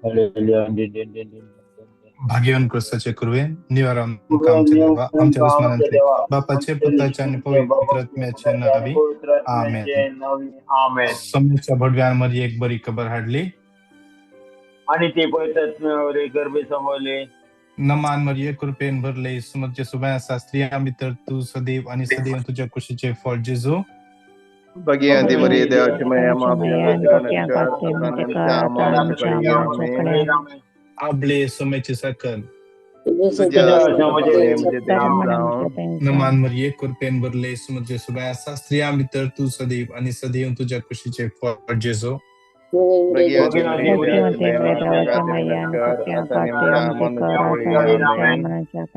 Hallelujah. दिन दिन दिन दिन. भाग्यवान क्रिस्ताचे कृपेन निवारण आमच्या देवा आमच्या दुस्मनांतले बापाचे पुताचे आणि पवित्र आत्म्याचे नावी आमेन. आमेन. समयच्या भडव्यान मध्ये एक बरी खबर हाडली आणि ते पवित्र आत्म्यावर गर्भे सांभाळले. नमान मरिये कृपेन भरले सुमत्य सुभया स्त्रिया भितर तू सदैव आणि सदैव तुझ्या कुशीचे फळ जेजू. भगिनी मरिये देवाची माया माफी. आपले सोम्याची साखर. नमान मरिये कृपेन भरले सुमत्य सुभया स्त्रिया भितर तू सदैव आणि सदैव तुझ्या कुशीचे फळ जेजू.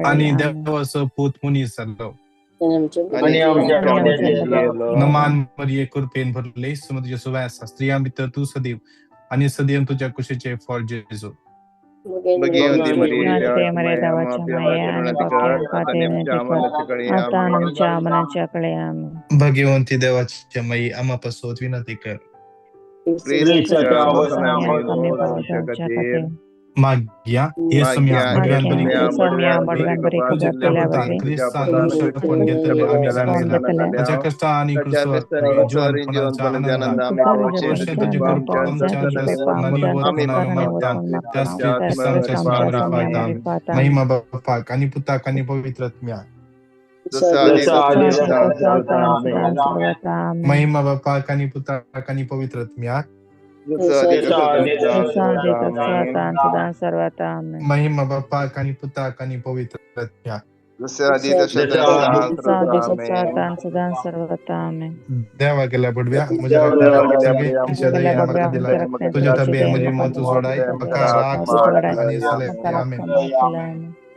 आणि देवाचो पूत मनीस जाल्लो. नमान मरिये कृपेन भरले सुमत्य सुभया स्त्रिया भितर तू सदैव आणि सदैव तुझ्या कुशीचे फळ जेजू. भगवंती देवाची माई आम्हा पासत विनंती कर. मागया हे सम्या भडव्यान बरी तुझ्या पुतान क्रिस्तान मनुष्यपण घेतले आम्ही जाणले ताच्या कश्टा आनी क्रुसार जिवंतपणाच्या आनंदान अवश्य तुजी कृपा आमच्या अंतस्करणांनी वचून मागता त्यास क्रिस्तांच्या स्वामी महिमा बापाक आणि पुताक आणि पवित्र आत्म्याक. महिमा बापाक आणि पुताक आणि पवित्र आत्म्याक. महिमा बापाक आणि पुताक आणि पवित्र आत्म्याक. देवा गेल्या बडव्या म्हज्या रक्ताच्या दयेन म्हाका दिलाय तुज्या तबेन म्हजी मत सोडाय म्हाका राग आनी जाले. आमेन.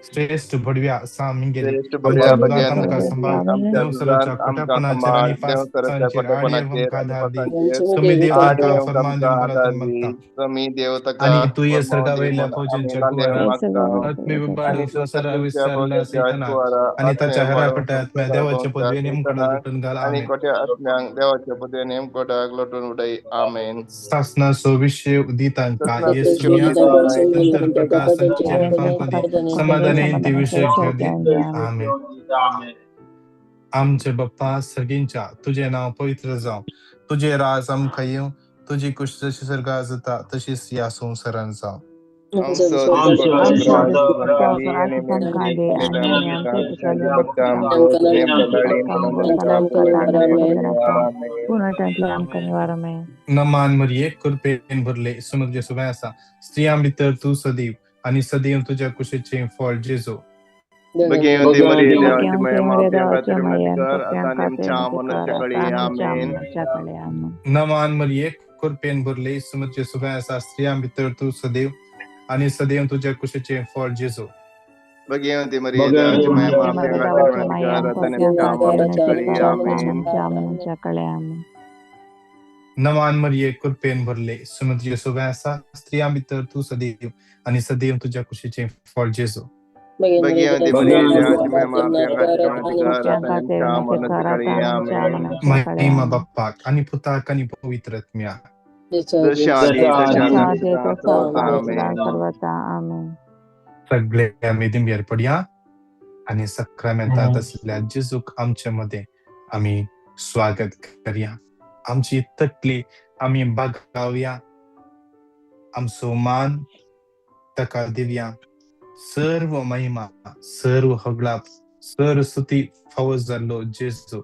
श्रेष्ठ बडव्या सा मिंगेली आमच्या दुदांत आमकां सांबाळ देवसराच्या खोट्यापणाचेर आनी पासांचेर आड आमकां आदार दी. तुमी देव ताका फरमान दिवन परत मागता आणि तू ये स्वर्गावयल्या फौजांच्या कुवारा आत्मे विबाडून संवसाराक विसरला सैताना आणि ताच्या हरापट्या आत्म्या देवाच्या पदवे नेमकोडाक लोटून घाल. आमेन. सासनाचो विशय दितांका येसुया तंत्र प्रकाशाचेर फांकदी समाधान ती विषय घेवदी. आमेन. आमचे बाप्पा सर्गींच्या तुझे नाव पवित्र जावं, तुझे राज आमकां येवं, तुजी कुश जशी स्वर्गात जाता तशीच ह्या संवसारांत जावं. नमान मरिये कृपेन भरले सुमद्य सुभाय आसा स्त्रियां भितर तूं सदैव आणि सदैव तुझ्या कुशीचे फळ जेजू. नमान मरिये कृपेन भरले सुमद्य सुभाय आसा स्त्रियां भितर तूं सदैव आणि सदैव तुझ्या कुशीचे फळ जेजू. नमान मरिये कृपेन भरले सुमद्य सुभाय आसा स्त्रियां भितर तूं सदैव आणि सदैव तुझ्या कुशीचे फळ जेजू. महिमा बाप्पाक आणि पुताक आणि पवित्र आत्म्याक. सगळे आमी दिंब्यार पडया आणि सक्रामेंतात असलेल्या जेजूक आमचे मध्ये आमी स्वागत करया. आमची तकली आमी बागावया, आमचो मान ताका दिवया. सर्व महिमा सर्व हगळाप सर्व स्तुती फावो जाल्लो जेजू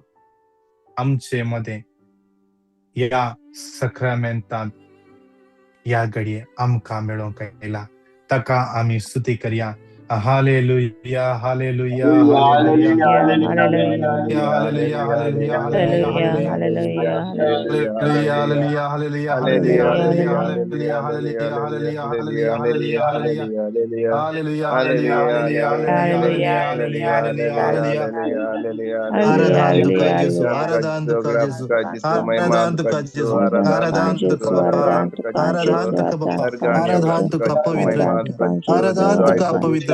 आमचे मध्ये ह्या सक्रामेंतांत ह्या घडये आमकां मेळोवंक आयला. ताका आमी स्तुती करया. Hallelujah hallelujah hallelujah hallelujah hallelujah hallelujah hallelujah hallelujah hallelujah hallelujah hallelujah hallelujah hallelujah hallelujah hallelujah hallelujah hallelujah hallelujah. आराधन तुका जेजू, आराधन तुका जेजू, आराधन तुका जेजू, आराधन तुका बाप्पा, आराधन तुका बाप्पा, आराधन तुका पवित्र, आराधन तुका पवित्र,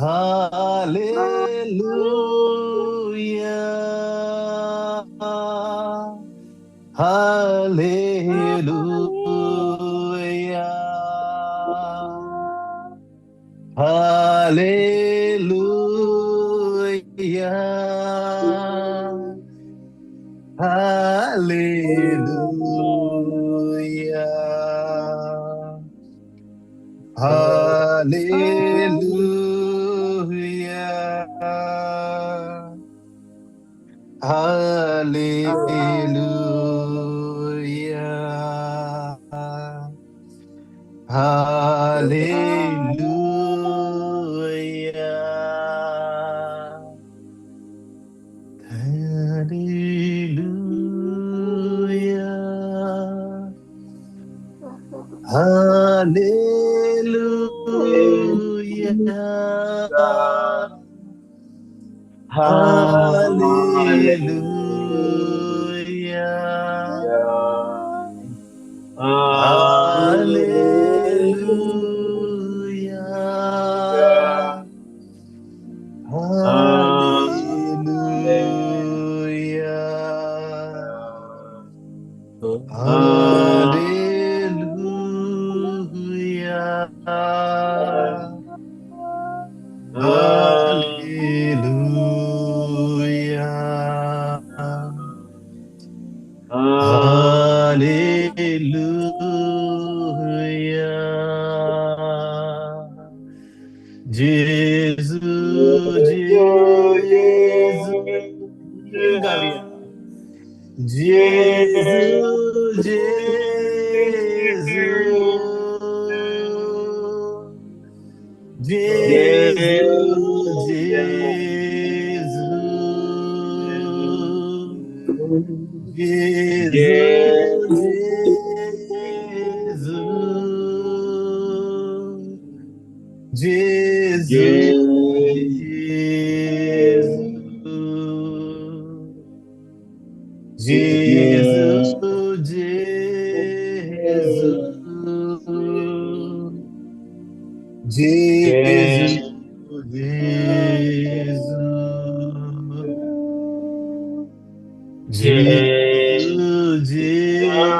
Hallelujah. Hallelujah. Hallelujah. Hallelujah. Hallelujah. Hallelujah. Hallelujah. Hallelujah. Hallelujah. Hallelujah. Hallelujah. Hallelujah. Hallelujah. Hallelujah. Hallelujah. Jesus, Jesus. गाऊया. जेजू, जेजू, जेजू, जेजू, जेजू, जेजू, जेजू, जेजू, जेजू, जेजू, जेजू, जेजू, जेजू.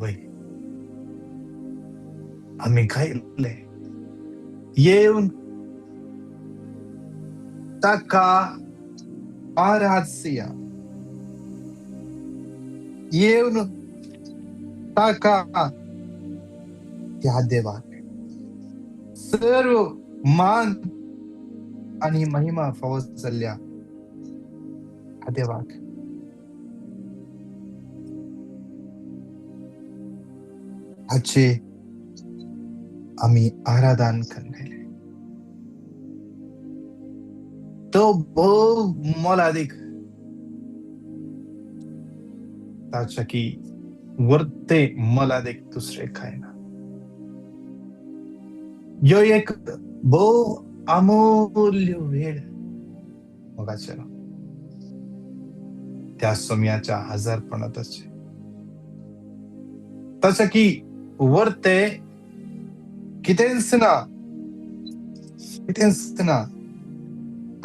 वय आमी गायले येवन ताका आराधसिया, येवन ताका त्या देवाक सर्व मान आणि महिमा फावो जाल्ल्या ह्या देवाक. हाचे आमी आराधन करले. तो भोव मोलादीक, ताच्या की वर्ते मोलादीक दुसरे काय ना. ह्यो एक भोव अमूल्य वेळ मोगाचेरो त्या सोम्याच्या हजारपणात आसचें. ताच्या की वर्ते कितेंच ना, कितेंच ना.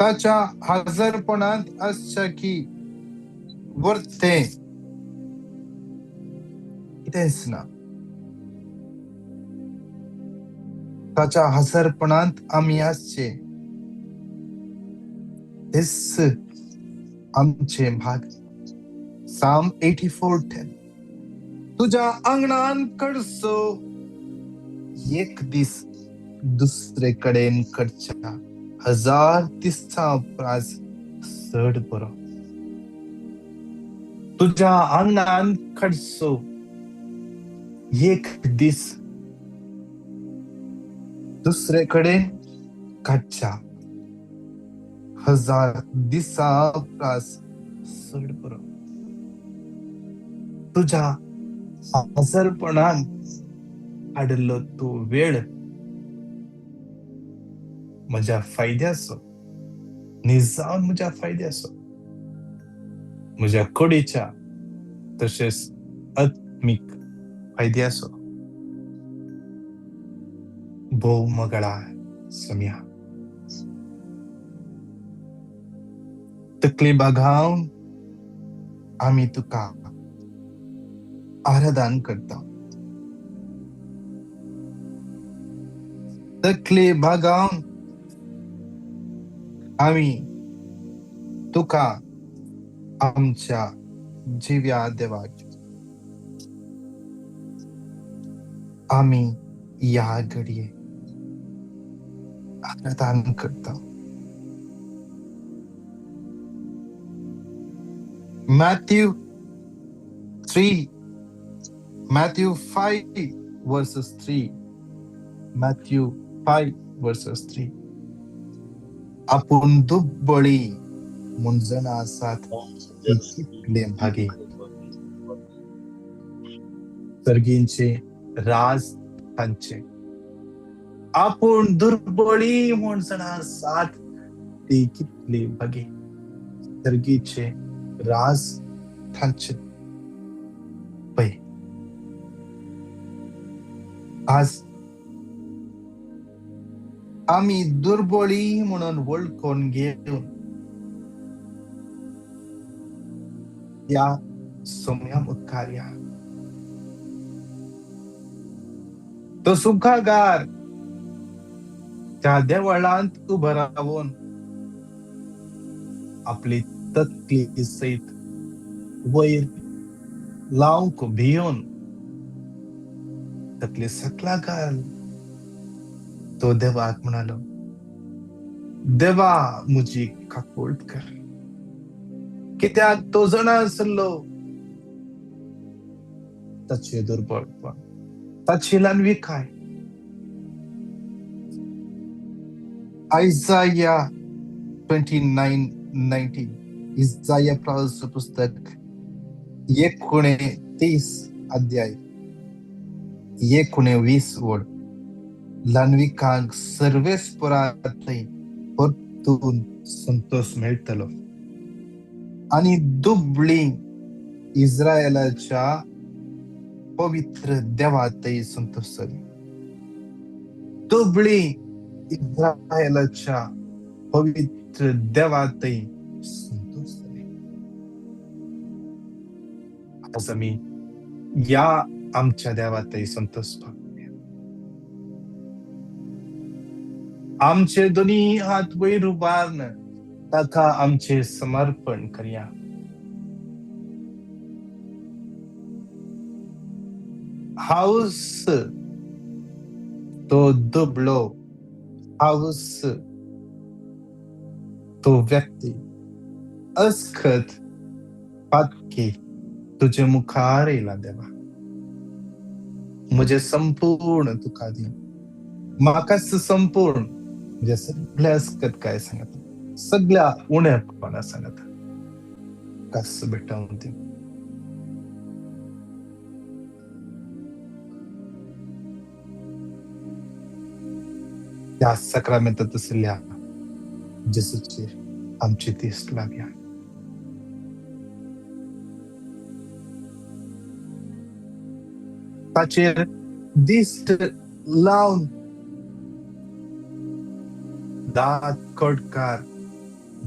ताच्या हजारपणांत आसच्या की वर्ते कितेंच ना. ताच्या हजारपणांत आमी आसचे हेच आमचे भाग. साम 84:10. तुझ्या आंगणान कडसो एक दीस दुसरे कडेन कडच्या 1000 दिसां उपरांत चड बरो. तुझ्या आंगणान कडसो एक दीस दुसरे कडेन काडच्या 1000 दिसां उपरांत चड बरो. तुझ्या हजरपणान हाडिल्लो तो वेळ म्हज्या फायद्याचो, निजावन म्हज्या फायद्याचो, म्हज्या कुडीच्या तशेंच आत्मीक फायद्याचो भोव मगळा सम्या तकली बागावन आमी तुका आराधन करता. तकली बागावन आमी तुका आमच्या जिव्या देवाक आमी ह्या घडये आराधन करता. Matthew 3, Matthew 5 verses 3, Matthew 5 verses 3. आपूण दुबळी म्हूण जाणा आसात कितले भागी सर्गींचे राज तांचे. आपूण दुर्बळी म्हूण जाणा आसात ती कितली भागी सर्गीचे राज तांचे. पळय आज आमी दुर्बळी म्हणून वळखून घेवन ह्या सोम्या मुखार या. तो सुखागार त्या देवळांत उबो रावन आपली तकली सयत वयर लावंक भियोन तकली सकला घाल तो देवाक म्हणालो, देवा म्हजी काकूळट कर. कित्याक तो जाणा आसलो ताचे दुर्बळपण, ताची ल्हानविकाय. आयजाया 29:19, इजाया प्रावचं पुस्तक 29 अध्याय 19 ओळ. ल्हानविकांक सर्वेस्परांतय परतून संतोष मेळटलो आनी दुबळी इस्रायलाच्या पवित्र देवातय संतोष जाली. दुबळी इस्रायलाच्या पवित्र देवातय संतोष जाली. आज आमी ह्या आमच्या देवातय संतोष पावया. आमचे दोनी हात वयर उबारून ताका आमचे समर्पण करया. हांवच तो दुबळो, हांवच तो व्यक्ती अस्खत पातकी तुजे मुखार येयला देवा. म्हजें संपूर्ण तुका दी, म्हाकाच संपूर्ण म्हज्या सगळ्या अस्खत काय सांगता, सगळ्या उणेपणा सांगता, कस भेटोवन दी. त्या साक्रामेंतांत आशिल्ल्या जेजूचेर आमची दिश्ट लावया. ताचेर दिश्ट लावन दांत कडकार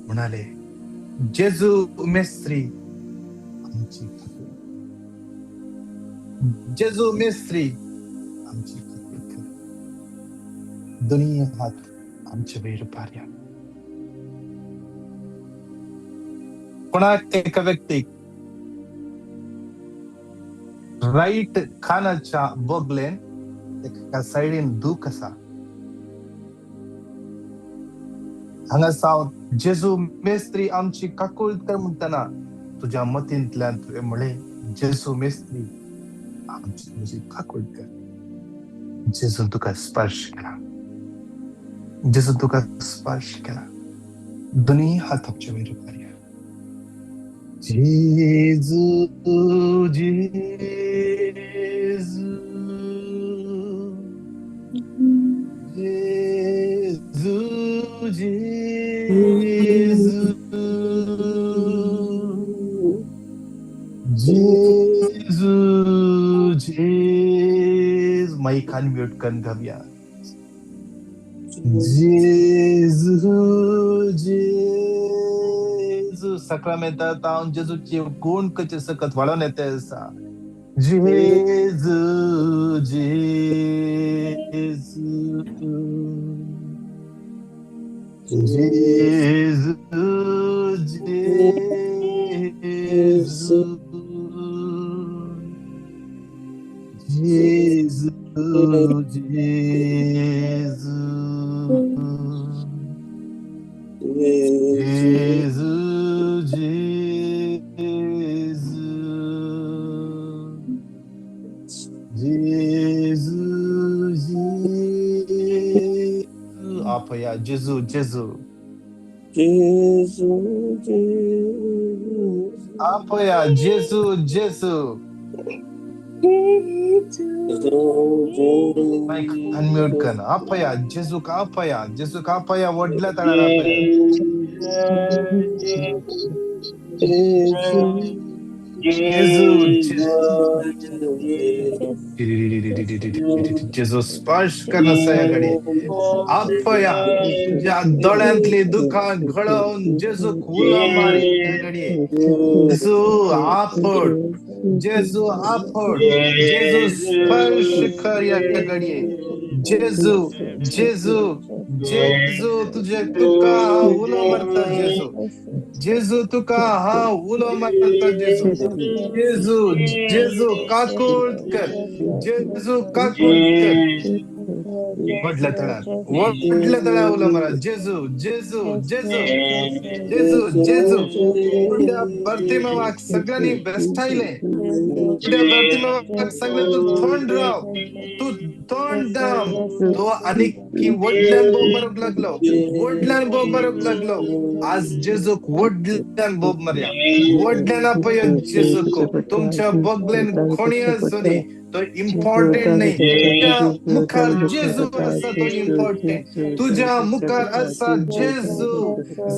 म्हणाले, जेजू मेस्त्री आमची खात्री, जेजू मेस्त्री आमची खात्री. दोनी हात आमचे वयर पारया. कोणाक एका व्यक्तीक राईट कानाच्या बगलेन एका सायडीन दूख आसा, हांगा सावन जेजू मेस्त्री आमची काकूळट कर म्हणटना तुज्या मतींतल्यान तुवें म्हळें, जेजू मेस्त्री आमची म्हजी काकूळट कर. जेजून तुका स्पर्श केला, जेजून तुका स्पर्श केला. दोनी हात आमचे वयर उबारया. जेजू जेजू जेजू जेजू जेजू जेजू जेजू. माईक अनम्यूट कर घालया. जेजू जेजू. साक्रामेंतात हांव जेजूचे गुण कचे सकत वाडोवन येता आसा. जेजू जेजू जेजू जेजू जेजू जेजू जेजू जेजू जेजू जेजू. आपया जेजू जेजू. जेजू जेजू. आपया जेजू जेजू. माईक अनम्यूट कर. आपया जेजूक, आपया जेजूक, आपया व्हडल्या ताळ्यार आपया. जेजू जेजू स्पर्श कर आसा ह्या घडये. आपया तुज्या दोळ्यांतली दुखां गळोवन जेजूक उलो मार ह्या घडये. जेजू आपड, जेजू आपड, जेजू स्पर्श कर ह्या घडये. जेजू जेजू जेजू तुझे तुका हांव उलो मारता जेजू. जेजू तुका हांव उलो मारता जेजू. जेजू जेजू काकूळ कर, जेजू काकूळ कर. व्हडल्या तळ्यार, व्हडल्या तळ्यार उलो मारा. जेजू जेजू जेजू जेजू जेजू. कुड्ड्या बार्तिमावाक सगळ्यांनी बेस्टायलें. कुड्ड्या बार्तिमावाक सांगलें तूं थंड राव, तूं थंड दाम. तो आनी की व्हडल्यान बोब मारूंक लागलो, व्हडल्यान बोब मारूंक लागलो. आज जेजूक व्हडल्यान बोब मारया, व्हडल्यान आपया जेजूक. तुमच्या बगलेन कोणी आसूं तो इम्पॉर्टंट नाही. तुझ्या मुखार जेजू आसा तो इम्पॉर्टंट. तुझ्या मुखार आसा जेजू.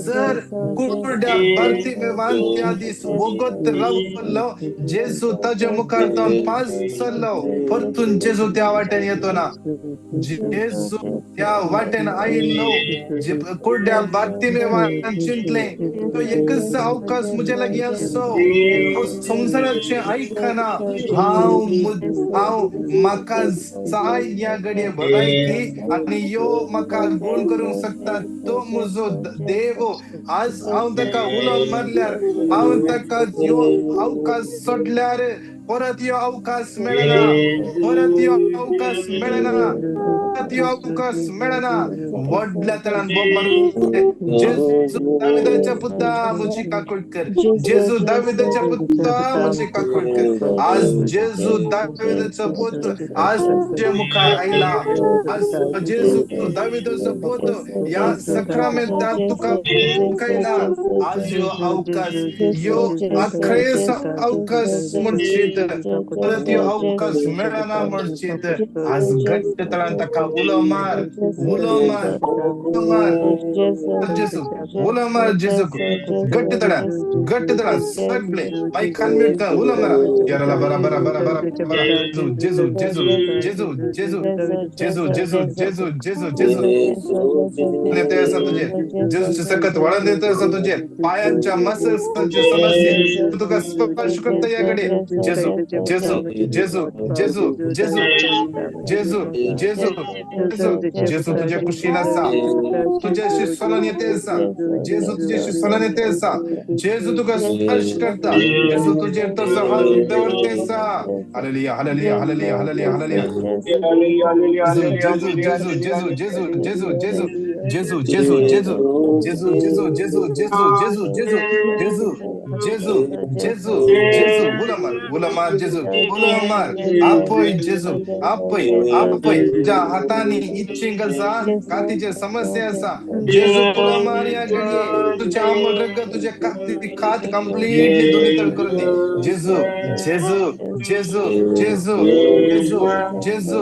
जर कुड्ड्या बार्तिमेवान त्या दीस वगत रावलो, जेजू ताज्या मुखार जावन पास सरलो, परतून जेजू त्या वाटेन येतो ना. जेजू त्या वाटेन आयिल्लो. कुड्ड्या बार्तिमेवान चिंतलें तो एकच अवकाश म्हज्या लागीं आसो, हांव संवसाराचें आयकना, हांव हांव म्हाका जाय ह्या घडये भलायकी आनी यो म्हाका गुण करूंक शकता तो म्हजो देव. आज हांव ताका उलो मारल्यार, हांव ताका यो अवकाश सोडल्यार परत यो अवकाश मेळना, परत यो अवकाश मेळना, परत यो अवकाश मेळना. व्हडल्या तळान बोब मारून, जेजू दाविदाच्या पुता म्हजी काकूट कर, जेजू दाविदाच्या पुता म्हजी काकूट कर. आज जेजू दाविदाचो पूत आज तुजे मुखार आयला. आज जेजू दाविदाचो पूत ह्या सक्रामेंतान तुका मुखायला. आज यो अवकाश, यो अखेरचो अवकाश म्हणशीत, परत यो अवकाश मेळना म्हणशीत. आज घट्ट तळान ताका उलो मार, उलो मार, उलो मार जेजू, उलो मार जेजूक. घट्ट तळान, घट्ट तळान सगळे माईक अनम्यूट कर, उलो मारा. याराला बरा बरा बरा बरा बरा. जेजू जेजू जेजू जेजू जेजू जेजू जेजू जेजू जेजू येते आसा तुजेर. जेजूची सकत वळण येते आसा तुजेर. पायांच्या मसल्सांची समस्या तुका स्पर्श करता ह्या घडये. जेजू जेजू जेजू जेजू जेजू जेजू जेजू जेजू जेजू तुझ्या कुशीन आसा, तुझ्याशी सोलन येते आसा. जेजू तुझ्याशी सोलन येते आसा. जेजू तुका स्पर्श करता. जेजू तुजेर तसो हात दवरते आसा. Hallelujah hallelujah hallelujah hallelujah hallelujah. जेजू जेजू जेजू जेजू जेजू जेजू जेजू जेजू जेजू जेजू जेजू जेजू जेजू जेजू जेजू जेजू जेजू जेजू जेजू. उलो मार, उलो मार जेजू, उलो मार. आपय जेजू, आपय, आपय. ज्या हातांनी इच्छिंग आसा, कातीचे समस्या आसा, जेजू उलो मार ह्या घडये. तुझ्या आंबट रगत, तुझ्या काती खात कंप्लीटली दोन्ही तड करून दी. जेजू जेजू जेजू जेजू जेजू जेजू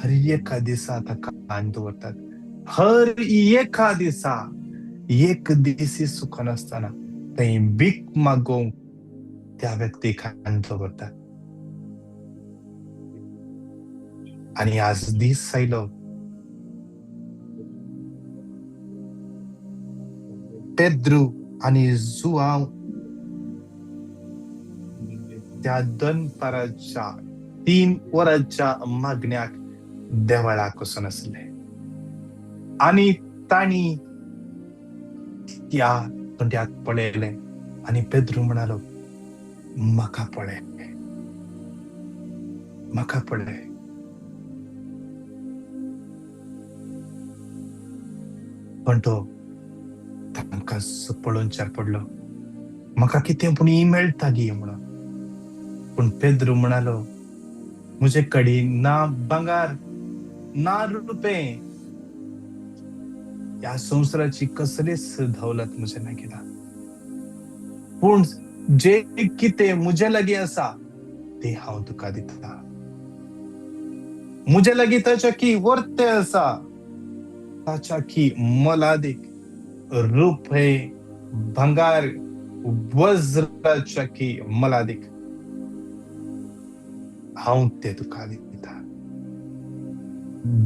हर एका दिसा ताका कान दवरतात. हर एका दिसा एक दीस चुकनासतना थंय भीक मागोवंक त्या व्यक्तीक कान दवरतात. आनी आज दीस आयलो, पेद्रू आनी जुआंव त्या दनपाराच्या 3 वरांच्या मागण्याक देवळाक वचून आसले आनी तांणी त्या तोंड्याक पळयलें आनी पेद्रू म्हणालो, म्हाका पळय, म्हाका पळय. पण तो तांकां पळोवन चार पडलो, म्हाका कितें पूण ही मेळटा गी म्हणून. पूण पेद्रू म्हणालो, म्हजे कडेन ना भांगर ना रुपे, ह्या संवसाराची कसलीच दौलत म्हजे लागीं ना, पूण जे कितें म्हजे लागीं आसा तें हांव तुका दिता. म्हजे लागीं ताच्या की वर्ते आसा, ताच्या की मोलादीक रुपे भांगर वज्राच्या की मोलादीक हांव ते तुका दिता.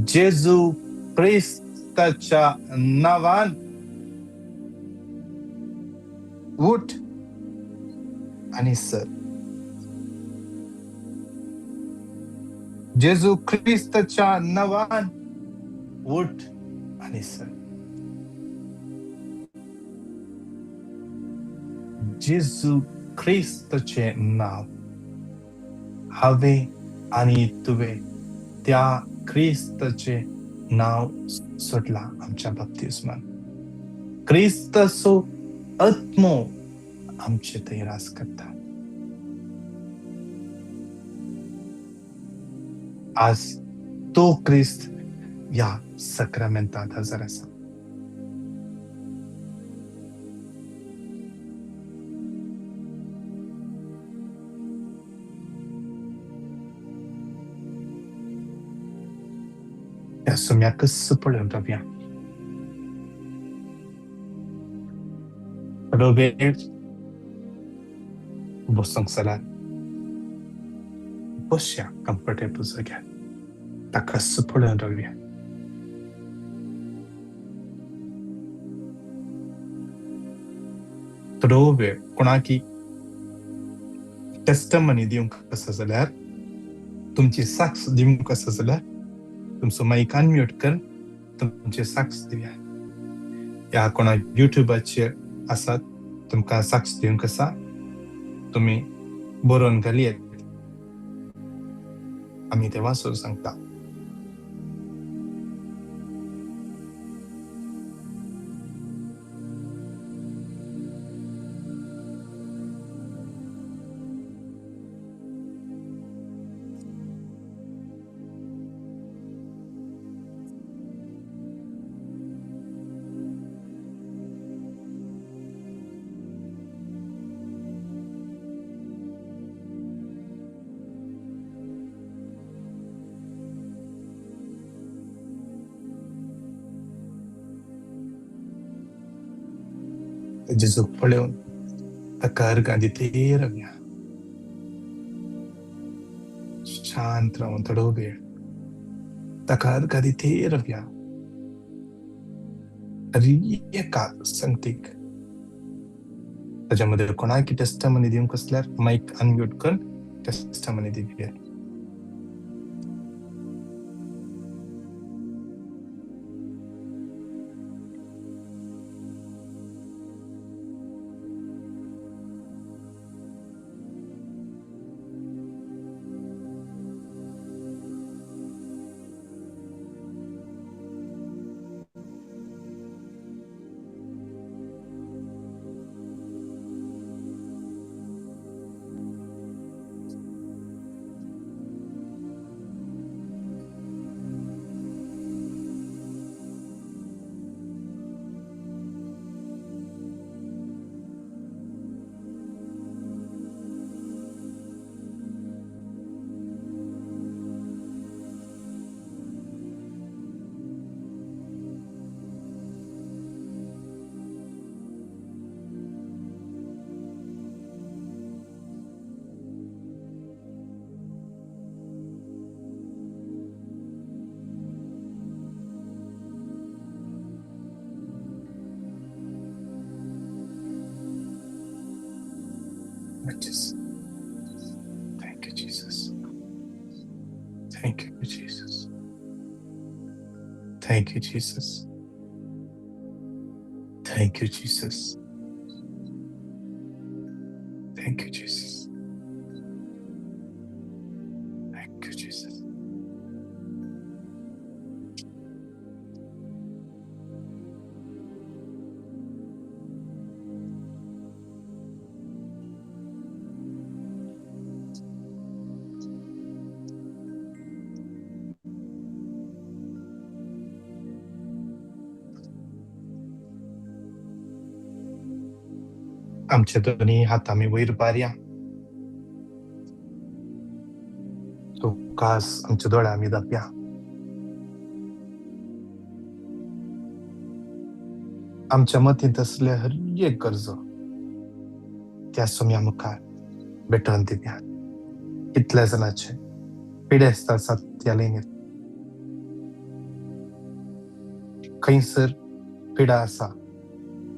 जेजू क्रिस्ताच्या नांवान उठ आनी सर. जेजू क्रिस्ताच्या नांवान उठ आनी सर. जेजू क्रिस्ताचें नांव हांवें आनी तुवें त्या क्रिस्ताचें नांव सोडलां आमच्या बाप्तिज्मान. क्रिस्ताचो आत्मो आमचे थंय रास करता. आज तो क्रिस्त ह्या सक्रामेंतांत हजर आसा. त्या सुम्याकच पळोवन रावया. थोडो वेळ बसूंक चलात, बसया कम्फर्टेबल जाग्यार, ताकाच पळोवन रावया. थोडो वेळ कोणाकी टेस्टमनी दिवंक आसा जाल्यार, तुमची साक्ष दिवंक आसा जाल्यार तुमचो मायक अनम्यूट कर, तुमची साक्ष दिवया. ह्या कोणा युट्यूबाचेर आसात तुमकां साक्ष दिवंक आसा, तुमी बरोवन घालयेत, आमी ते वाचून सांगता. जेजूक पळोवन ताका अर्गां दितेर रावया. शांत रावन थोडो वेळ ताका अर्गां दितेर रावया. एका संगतीक ताच्या मदीं कोणाक टेस्टमनी दिवंक आसल्यार मायक अनम्यूट करून टेस्टमनी दिवया. Jesus. Thank you Jesus. Thank you Jesus. Thank you Jesus. Thank you Jesus. Thank you Jesus. Thank you Jesus. आमचे दोनी हात आमी वयर पारया, तुकास आमचे दोळे आमी धांपया. आमच्या मतींत आसले हर एक गरजो त्या सोम्या मुखार भेटोवन दिवया. कितल्या जाणांचे पिडेस्त आसात त्या लेनीत, खंयसर पिडा आसा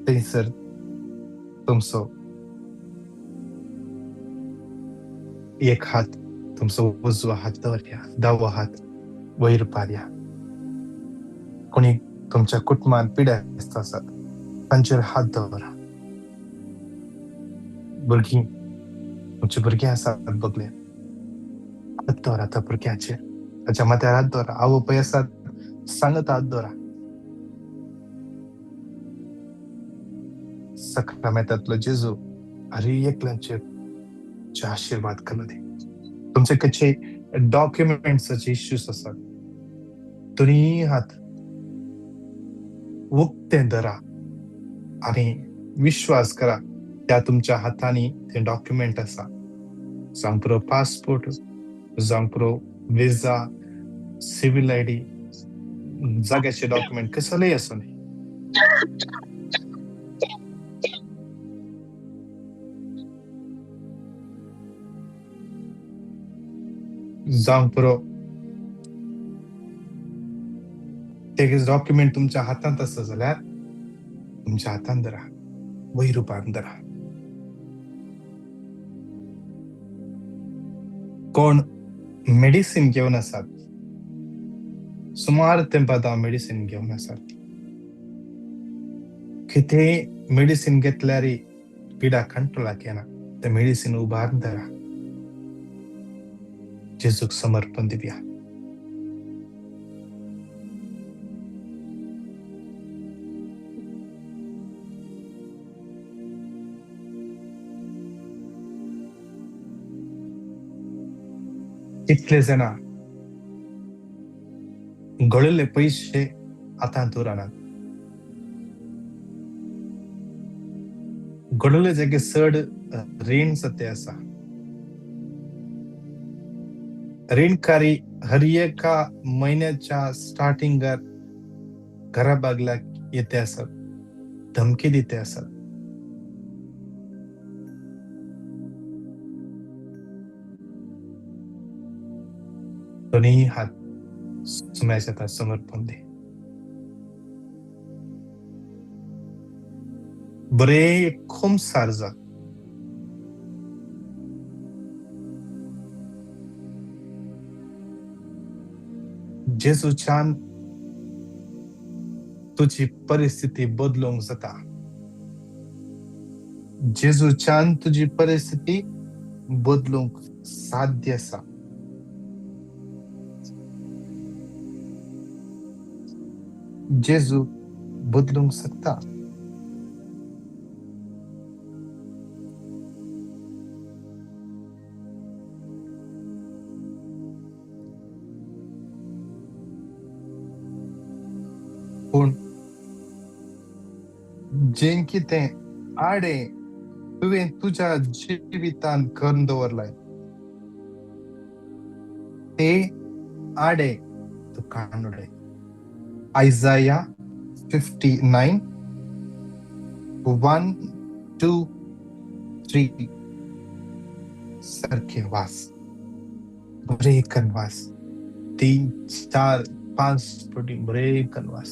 थंयसर तुमचो एक हात, तुमचो उजवो हात दवरया, दावो हात वयर पारया. कोणी तुमच्या कुटुंबान पिडेस्त आसात तांचेर हात दवरा. भुरगीं, तुमची भुरगीं आसात बगले, हात दवरा त्या भुरग्याचेर, ताच्या माथ्यार हात दवरा. आवय बापूय आसात सांगत हात दवरा. सक्रामेंतांतलो जेजू हर एकल्याचेर आशिर्वाद करूं दी. तुमचे खंयचे डॉक्युमेंट्साचे इश्यूज आसात दोनी हात उक्ते धरा आनी विश्वास करा त्या तुमच्या हातांनी ते डॉक्युमेंट आसा. जावं पुरो पासपोर्ट, जावं पुरो विजा, सिवील आयडी, जाग्याचे डॉक्युमेंट कसलेय आसूं. जावंक पुरो ते डॉक्युमेंट तुमच्या हातांत आसा जाल्यार तुमच्या हातांत धरा, वयर रुपान धरा. कोण मेडिसीन घेवन आसात, सुमार तेंपात हांव मेडिसीन घेवन आसात, कितेंय मेडिसीन घेतल्यार पिडा कंट्रोलाक येना, ते मेडिसीन उबारून धरा. जेजूक समर्पण दिवया. कितले जाणां गळिल्ले पयशे हातांत उरनात, गळिल्ले जागे चड रीण सत्य आसा. रीणकारी हर एका म्हयन्याच्या स्टार्टिंगार घरा बागल्याक येते आसत, धमकी दिते आसत. दोन्ही हात सुम्याच्या हातात समर्पण दे. बरे खुमसार जा. जेजूच्यान तुजी परिस्थिती बदलूंक जाता. जेजूच्यान तुजी परिस्थिती बदलूंक साध्य आसा. जेजू बदलूंक शकता. पूण जें कितें आडे तुवें तुज्या जिवितांत करून दवरलाय ते आडे तुका उडय. Isaiah 59 1 2 3 सारखे वास, बरे कन वास, 3 4 5 पटी बरे कन वास.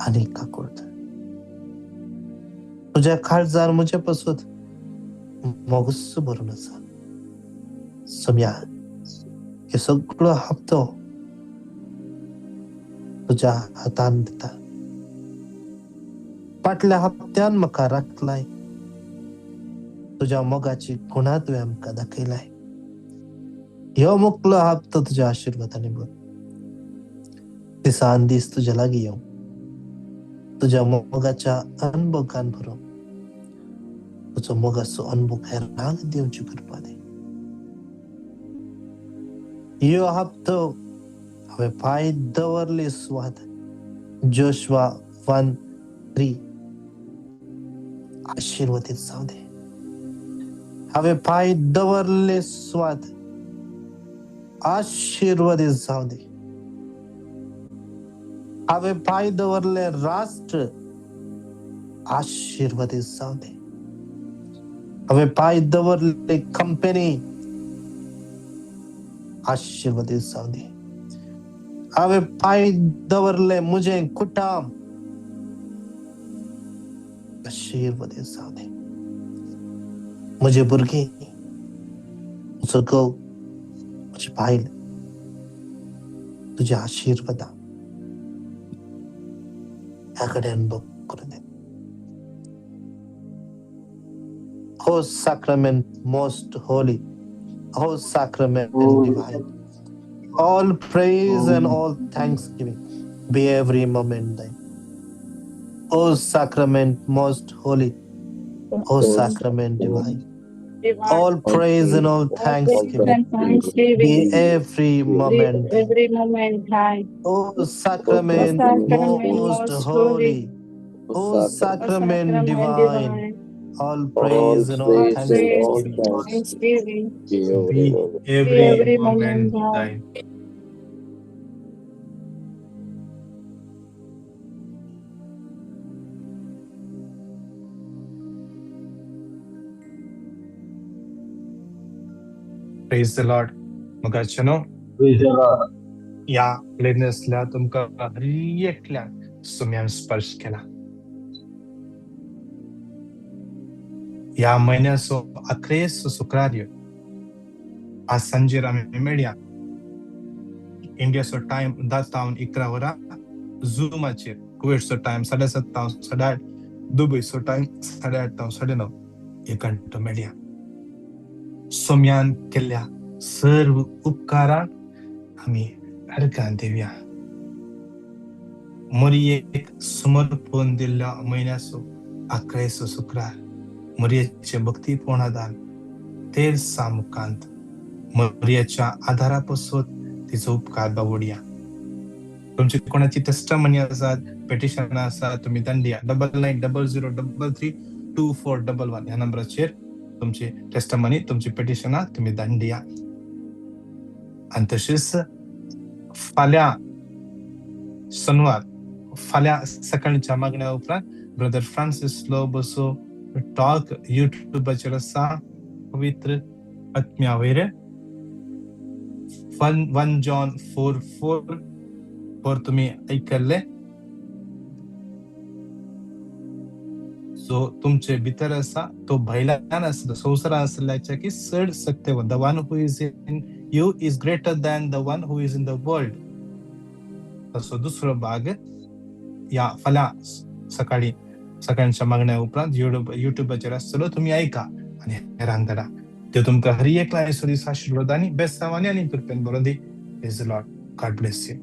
आनी काकुळट. तुज्या काळजार म्हजे पसत मोगूच भरून आसा. सोम्या, हे सगळो हप्तो तुज्या हातान दिता. फाटल्या हप्त्यान म्हाका राखलाय, तुज्या मोगाची गुणा तुवें आमकां दाखयलाय. ह्यो मुकलो हप्तो तुज्या आशिर्वादांनी भर. दिसान दीस तुज्या लागीं येवं, तुज्या मोगाच्या अनभोगान भरोवं, तुजो मोगाचो अनभोग हेरांक दिवची कृपा दी. ह्यो हप्तो हांवें पांय दवरली सुवात जोशवा 1:3 आशिर्वादीत जावं दे. हांवें पांय दवरले सुवात आशिर्वादीत जावं दे. हांवें पांय दवरले राष्ट्र आशिर्वादीत जावं दे. हांवें पांय दवरले कंपनी आशिर्वादीत जावं दे. हांवें पांय दवरले म्हजें कुटुंब आशिर्वादीत जावं दे. म्हजे भुरगीं, म्हजो घोव, म्हजी बायल तुज्या आशिर्वादा ह्या कडेन अनुभव करूं दी. O sacrament most holy, O sacrament divine, all praise and all thanksgiving be every moment thine. O sacrament most holy, O sacrament divine, all praise and all thanksgiving be every moment thine. O sacrament most holy, O sacrament divine, all praise and all thanksgiving be every moment thine. Praise the Lord. मोगाचेनो, ह्या प्लेनसल्या तुमकां हर एकल्याक सुम्यान स्पर्श केला. ह्या म्हयन्याचो अक्रेस शुक्रार्य आज सांजेर आमी मेळया. इंडियाचो टायम 10 तावन 11 वरां झुमाचेर, कुवेटचो टायम 7:30 तावन 8:30, दुबयचो टायम 8:30 तावन 9:30, एक घंटो मेळया. सोम्यान केल्ल्या सर्व उपकारांक आमी अर्गां दिवया. मोरयेक समर्पण दिल्ल्या म्हयन्याचो अक्रेसो शुक्रार मोरयेचे भक्तीपूर्ण दान तेरसा मुखांत मोरयेच्या आदारा पासून तिचो उपकार बावडया. तुमची कोणाची टेस्टमनी आसात, पेटिशन आसा, तुमी दांडिया 990033 2411 ह्या नंबराचेर तुमची टेस्टमनी, तुमची पेटिशनां तुमी दांडिया. आनी तशीच फाल्यां शनवार, फाल्यां सकाळच्या मागण्या उपरांत ब्रदर फ्रांसीस लोबोचो टॉक युट्यूबाचेर आसा, पवित्र आत्म्या वयर 1 John 4:4 तुमी आयकल्ले. जो तुमचे भितर आसा तो भायल्यान आसलो, संवसारान आसल्याच्या की चड सक्तेवन. The one who is in you is greater than the one who is in the world. तसो दुसरो भाग ह्या फाल्यां सकाळी सकाळच्या मागण्या उपरांत युट्यूबाचेर आसतलो, तुमी आयका आनी हेरांक धाडा. त्यो तुमकां हर एकला आशिर्वाद आनी बेसांवांनी आनी कृपेन बरोवन दी. Praise the Lord. God bless you.